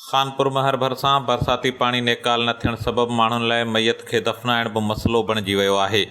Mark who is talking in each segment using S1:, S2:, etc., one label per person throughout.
S1: خانپور مهر ڀرسان برساتي پاڻي نيڪال نه ٿيڻ سبب ماڻهن لاء ميت کي دفنائڻ به مسئلو بڻجي ويو آهي.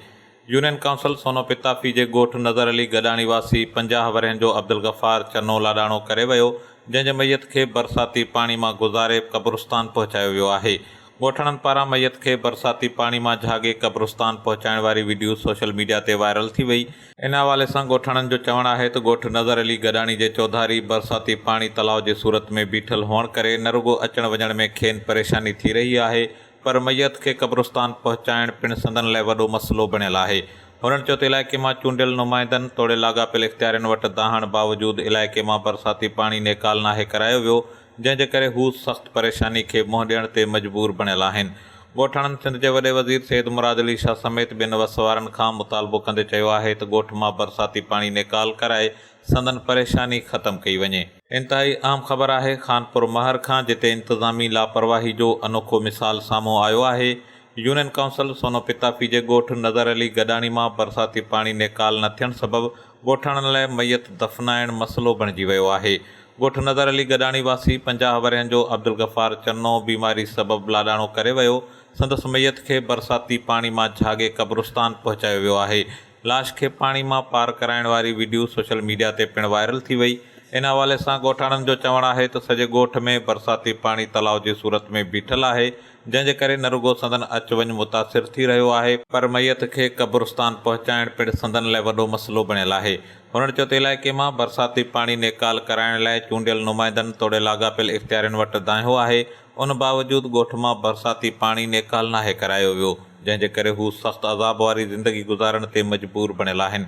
S1: يونين ڪائونسل سونو پتافي جي ڳوٺ نظر علي گڏاڻي واسي 50 ورهين جو عبدالغفار چنو لاڏاڻو ڪري ويو، جنهن جي ميت کي برساتي پاڻي مان گذاري قبرستان پهچايو ويو آهي. ڳوٺاڻن پاران ميت کي برساتي پاڻي مان جهاڳي قبرستان پهچائڻ واري وڊيو سوشل ميڊيا تي وائرل ٿي وئي. ان حوالي سان ڳوٺاڻن جو چوڻ آهي ته ڳوٺ نظر علي گڏاڻي جي چوڌاري برساتي پاڻي تلاء جي صورت ۾ بيٺل هئڻ ڪري نه رڳو اچڻ وڃڻ ۾ کين پريشاني ٿي رهي آهي پر ميت کي قبرستان پهچائڻ پڻ سندن لاء وڏو مسئلو بڻيل آهي. هنن چيو ته علائقي مان چونڊيل نمائندن توڙي لاڳاپيل اختيارين وٽ دانهڻ باوجود علائقي مان برساتي پاڻي نيڪال ناهي ڪرايو ويو جنهن جي ڪري هو سخت پريشاني کي منهن ڏيڻ تي مجبور بڻيل آهن. ڳوٺاڻن سنڌ جي وڏي وزير سيد مراد علي شاهه سميت ٻين وس وارن کان مطالبو ڪندي چيو آهي ته ڳوٺ مان برساتي پاڻي نيڪال ڪرائي سندن پريشاني ختم ڪئي وڃي. انتهائي اهم خبر آهي خانپور مهر کان جتي انتظامي لاپرواهي جو انوکو مثال سامهون آيو آهي. يونين ڪائونسل سونو پتافي جي ڳوٺ نظر علي گڏاڻي مان برساتي پاڻي نيڪال نه ٿيڻ سبب ڳوٺاڻن لاء ميت دفنائڻ مسئلو بڻجي ويو آهي. ڳوٺ نظر علي گڏاڻي واسي 50 ورهين جو عبدالغفار چنو بيماري سبب لاڏاڻو ڪري ويو، سندس ميت کي برساتي پاڻي مان جهاڳي قبرستان پهچايو ويو آهي. لاش کي پاڻي مان پار ڪرائڻ واري وڊيو سوشل ميڊيا تي پڻ وائرل ٿي وئي. ان حوالي سان ڳوٺاڻن جو چوڻ آهي ته سڄي ڳوٺ ۾ برساتي پاڻي تلاء جي صورت ۾ بيٺل آهي، جنهن جي ڪري نه رڳو سندن اچ وڃ متاثر ٿي رهيو آهي، پر ميت کي قبرستان پهچائڻ پڻ سندن لاء وڏو مسئلو بڻيل آهي. هنن چيو ته علائقي مان برساتي پاڻي نيڪال ڪرائڻ لاء چونڊيل نمائندن توڙي لاڳاپيل اختيارين وٽ دانهيو آهي، ان باوجود ڳوٺ مان برساتي پاڻي نيڪال ناهي ڪرايو ويو، جنهن جي ڪري هو سخت عذاب واري زندگي گذارڻ تي مجبور بڻيل آهن.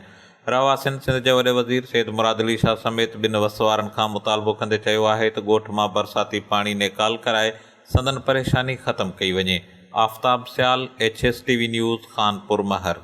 S1: رهواسين سنڌ جي وڏي وزير سيد مراد علي شاهه سميت ٻن وس وارن کان مطالبو ڪندي چيو آهي ته ڳوٺ مان برساتي پاڻي نيڪال ڪرائي سندن پريشاني ختم ڪئي وڃي. Aftab Sial, H S T V news, Khanpur Mahar.